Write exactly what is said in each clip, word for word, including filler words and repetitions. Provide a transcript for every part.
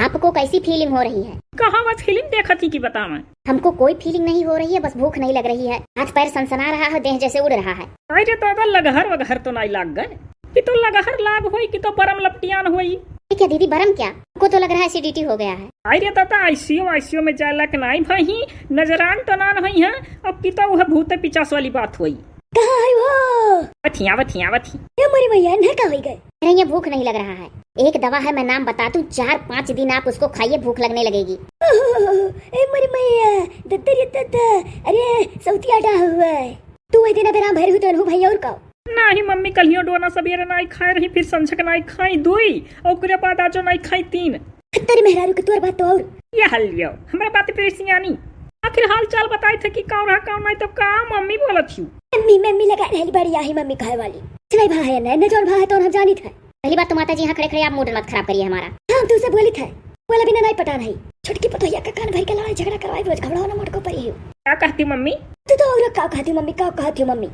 आपको कैसी फीलिंग हो रही है? कहाँ बस फिल्म देखत ही कि बतावें? हमको कोई फीलिंग नहीं हो रही है, बस भूख नहीं लग रही है। हाथ पैर सनसना रहा है, देह जैसे उड़ रहा है। अरे दादा, लगहर वगहर तो नाई लाग गए कि तो लगहर लाग होई कि तो बरम लपटियान होई। ये क्या दीदी, बरम क्या? हमको तो लग रहा है एसिडिटी हो गया है। अरे दादा, आईसीयू आईसीयू में जाए लायक नाई भई, नजरान तो नान होई है। अब की तो वह भूत पिचास वाली बात होई। कहाँ है वो? आवत ही, आवत ही, आवत ही। ए मोरी मैया, इन्हें का होई गए? अरे, ये भूख नहीं लग रहा है। एक दवा है, मैं नाम बता दूं, चार पाँच दिन आप उसको खाइए, भूख लगने लगेगी। ओहो, ए मोरी मैया, दद्दर ये दद्दर। अरे, सौतिया डा हुआ है। तू वही दिन अबे राम भैर हुई तो अनहू भाई और का? नाही मम्मी, कलियो डोना सबेरे नाई खाए रही, फिर संझक नाई खाई दुई, और ओकरे बाद आजो नाई खाई तीन। तेरी मेहरारू के तोर बात तो और। ये हल लियो, हमरा बात पे सियानी। आखिर हाल चाल बताए थे कि का रहा, का नाई, तब का मम्मी बोलत हियो? मम्मी, मम्मी लगा रहली बड़ी, आही मम्मी कहे वाली। सुनाई भा है ना, न जोन भा है तो हम जानी थे। पहली बात तो माता जी यहाँ खड़े खड़े आप मूड मत खराब करिए हमारा। हाँ, तू से बोली थे, बोला बिना नाई पटा नहीं। छोटकी पतोहिया का कान भर के लड़ाई झगड़ा करवाई, रोज घबराओ ना मोटको परी हो। का कहती मम्मी? तू तो और का कहती मम्मी, का कहती मम्मी?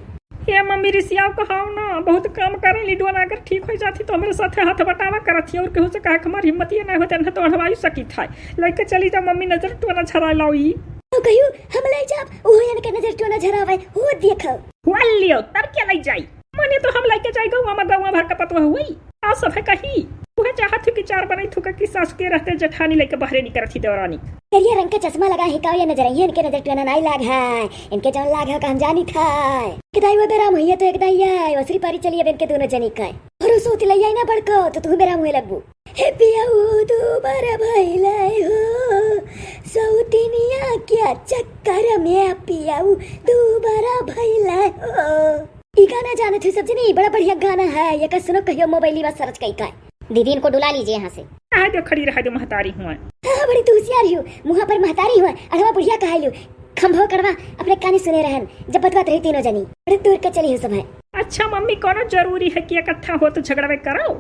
ये मम्मी रिसियाओ कहाओ ना, बहुत काम करे ली डोना, अगर ठीक हो जाती तो हमरे साथे हाथ बटावा करत ही, और केहू से कहा कि हमारी हिम्मत ये नहीं होते, ना तो अढ़वाई सकी था। लेके चली जा मम्मी, नजर टोना झरा लाओ ई। तो कहियो हम ले जाब, ओहो इनके नजर टोना झरावे, हो देखो। हुआ लियो, तब क्या ले जाई? मने तो हम लेके जाई गौवा में, गौवा भर का पतवा हुई। आ सब है कही, उहे चाहत थी कि चार बने थुका कि सास के रहते जेठानी लेके बहरे निकरत ही देवरानी। करिया रंग के चश्मा लगा है का, ये नजर आई है, इनके नजर टोना नाई लाग है, इनके जौन लाग है का हम जानी था। किदाई वो बेराम हुई है तो एक दाई है, वसरी पारी चली अब इनके दोनों जनी का। और उस उतिलैया ना बड़को, तो तू बेराम हुए लगबू। हे पियाऊ दू बार भइले हो, सौतिनिया के चक्कर में पियाऊ दू बार भइले हो। ई गाना जानत हो सब जनी, बड़ा बढ़िया गाना है, ये का सुनो कहियो मोबाइल बा सर्च कई का। दीदी इनको डुला लीजिए यहाँ से। रह दो, खड़ी रह दो, महतारी हुआ। हाँ, बड़ी तू होशियार हो, मुँह पर महतारी हुआ, अड़वा बुढ़िया कहा लियो। खंभो कड़वा अपने कानी सुने रहन, जब बतबत रही तीनों जनी। बड़ी दूर के चली हो सब है। अच्छा मम्मी, कौनो जरूरी है कि इकट्ठा हो तो झगड़ा में करो?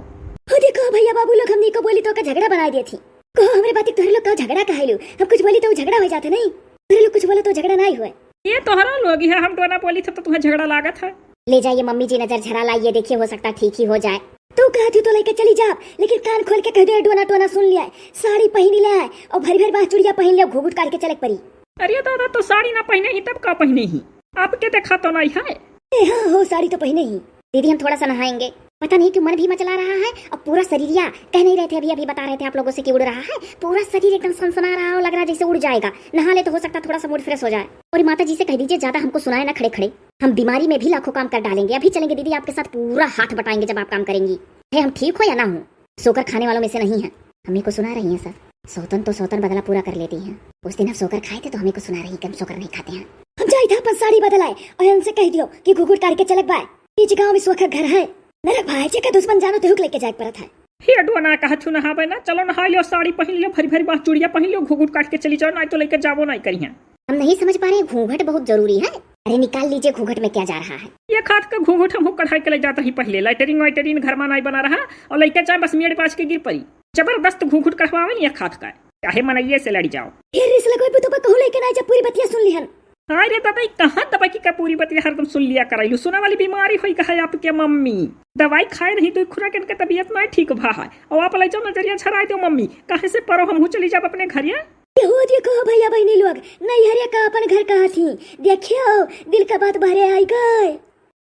हो देखो भैया बाबू लोग, हमनी को बोली तो का झगड़ा बनाई देती। कहो हमरे बात, तोहरे लोग का झगड़ा कहाइलू? हम कुछ बोली तो झगड़ा हो जाता नहीं, तोहरे लोग कुछ बोलो तो झगड़ा नहीं हुए। ये तोहरा लोग है, हम डोना बोली था तो तुम्हें झगड़ा लागत है। ले जाइए मम्मी जी, नजर झरा लाइए, देखिए हो सकता ठीक ही हो जाए। तू कहती तो लेके चली जा, लेकिन कान खोल के कह दे, डोना टोना सुन लिया है, साड़ी पहन लिया है और भरी भरी बाँह चूड़िया पहन लिया, घूघूट काढ़ के चले के परी। अरे दादा, तो साड़ी ना पहने ही तब का पहने ही? आपके देखा तो नहीं है। ए हाँ हो, साड़ी तो पहने ही। दीदी हम थोड़ा सा नहाएंगे। पता नहीं क्यों मन भी मचला रहा है और पूरा शरीरिया, कह नहीं रहे थे अभी, अभी बता रहे थे आप लोगों से कि उड़ रहा है, पूरा शरीर एकदम सनसना रहा हो, लग रहा है जैसे उड़ जाएगा। नहा ले तो हो सकता थोड़ा सा मूड फ्रेश हो जाए। और माता जी से कह दीजिए ज्यादा हमको सुनाए ना खड़े खड़े, हम बीमारी में भी लाखों काम कर डालेंगे। अभी चलेंगे दीदी आपके साथ, पूरा हाथ बटाएंगे जब आप काम करेंगी। है हम ठीक हो या ना हो, सोकर खाने वालों में से नहीं है। मम्मी को सुना रही हैं सर, सौतन तो सौतन बदला पूरा कर लेती हैं। उस दिन हम सोकर खाए थे तो हमें को सुना रही कि हम सोकर नहीं खाते हैं। हम जाई था अपन साड़ी बदलाए और इनसे कह दियो कि घुघुट काढ़ के चलक बाय। बीच गाँव में सोखा घर है, नरक भाई जी का दुश्मन जानो तेहुक लेके जाए परत है। हे डोना, कहा छु नहावे ना, चलो नहा लियो, साड़ी पहन लियो, भरी भरी बाँह चूड़िया पहन लियो, घुघुट काढ़ के चली जाओ, नहीं तो लेके जाबो नहीं करिए। हम नहीं समझ पा रहे हैं, घूंघट बहुत जरूरी है। अरे निकाल लीजिए, घूंघट में क्या जा रहा है? ये खात का घूंघट हम कढ़ाई के ले जाता ही पहले, लैटरिन वैटरिन घर में नहीं बना रहा और लेके जाए बस मेरे पास के गिर पड़ी। जबरदस्त घूंघट कढ़वावे ये खात का, चाहे मनइये से लड़ी जाओ। फिर रिस लगोई तो कहूँ लेके ना जा, पूरी बतिया सुन लिहन। हाय रे दादा, ई कहाँ दवा की का पूरी बतिया हरदम सुन लिया कराइलू? सुना वाली बीमारी होई का है आपके मम्मी? दवाई खाए रही, दो खुराक इनके तबीयत ना ठीक भा है। और आप ले जाओ नजरिया झराए दो मम्मी, कहे से परो हमहू चली जाब अपने घरिया। ये हो दिया कहो भैया बहनी लोग, नैहरिया का अपन घर कहा थी, देखियो दिल का बात बहरे आई गए।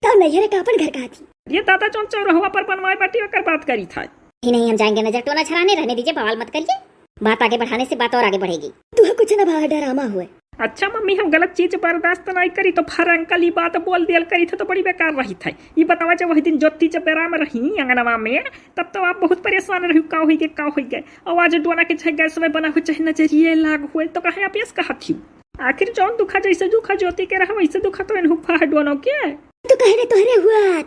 तब नैहरे का अपन घर कहा थी। ये दादा जौन चौरहवा पर बनवाए बाटी ओकर बात करी था। नहीं, नहीं, हम जाएंगे नजर टोना झराने, रहने दीजिए, बवाल मत करिए। बात आगे बढ़ाने से बात और आगे बढ़ेगी। तू कुछ ना बाहर डरामा हुए। अच्छा मम्मी, हम गलत चीज बर्दाश्त नहीं करी तो फर अंकल ई बात बोल दियल करी था तो बड़ी बेकार रही था। ई बतावा जब वही दिन ज्योति जब बेराम रही अंगनवा में, तब तो आप बहुत परेशान रही, का होई गए, का होई गए। और आज डोना के चाहे गैस में बना हो, चाहे नजरिए लाग हुए, तो कहे आप यस कहा थी। आखिर जौन दुखा जैसे दुखा ज्योति के रहा वैसे दुखा तो इन्हू फा है डोनो के। तो कहे रे तोहरे हुआ।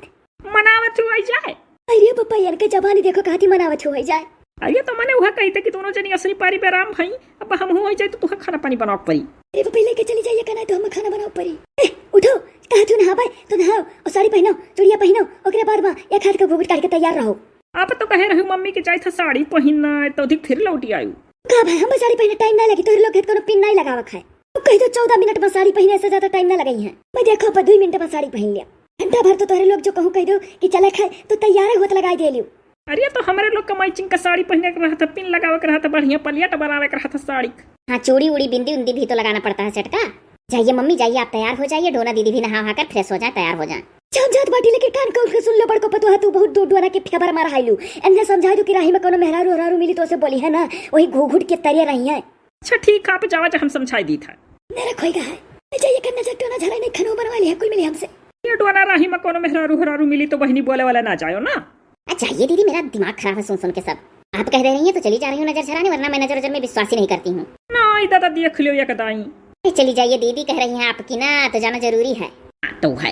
मनावत हुआ जाए। अरे पप्पा, इनके जबानी देखो, कहती मनावत हो जाए। अरे तो मने वह कही थे कि दोनों जनी असली पारी बेराम भई, अब हम हो जाए तो तुहे खाना पानी बनाओ परी। अरे पप्पा, लेके चली जाइए कहना तो हम खाना बनाओ परी। ए, उठो, कहा तू नहावे तो नहाओ, और साड़ी पहनो, चूड़िया पहनो, ओकरे बाद में एक हाथ का घूंघट काढ़ के तैयार रहो। आप तो कहे रही मम्मी के जाए था साड़ी पहनना, तो अधिक फिर लौटी आयु। का भाई, हम साड़ी पहने टाइम नहीं लगी, तोहरे लोग के कोनो पिन नहीं लगावक है। तू कह दो चौदह मिनट में साड़ी पहने से ज्यादा टाइम ना लगई है। मैं देखो पर दो मिनट में साड़ी पहन लिया। घंटा भर तो तोहरे लोग जो कहूँ कह दो कि चले खाए तो तैयार होत लगाई दे लियो। अरे, तो हमरे लोग का मैचिंग का साड़ी पहने के रहत है, पिन लगावे के रहत है, बढ़िया पलियट बनावे के रहत है साड़ी। हाँ, चूड़ी उड़ी, बिंदी उंदी भी तो लगाना पड़ता है सेट का। जाइए मम्मी, जाइए, आप तैयार हो जाइए, डोना दीदी भी नहा वहा कर फ्रेश हो जाए, तैयार हो जाए। जान जात बाटी, लेकिन कान खोल के सुन लो बड़को पतोह, तू बहुत दूर डोना के फेबर मार हाइलू। एन्ने समझा दो कि राही में कोनो मेहरारू हरारू मिली तो उसे बोली है ना, वही घूघूट के तरिया रही है। अच्छा ठीक है, आप जावा जा, हम समझाई दीत है। मेरा खोई का है, ले जाइए कर नजर डोना झरा नहीं खनो बनवा लिया, कुल मिली हमसे। ये डोना राही में कोनो मेहरारू हरारू मिली तो बहनी बोले वाला ना जायो ना। अच्छा ये दीदी, मेरा दिमाग खराब है सुन सुन के सब। आप कह दे रही हैं तो चली जा रही हूँ नजर झराने, वरना मैं नजर वजर में विश्वास ही नहीं करती हूँ। ना, ई दादा देख लियो एक दाई। अरे चली जाइए दीदी, कह रही हैं आपकी ना, तो जाना जरूरी है। हाँ, तो है।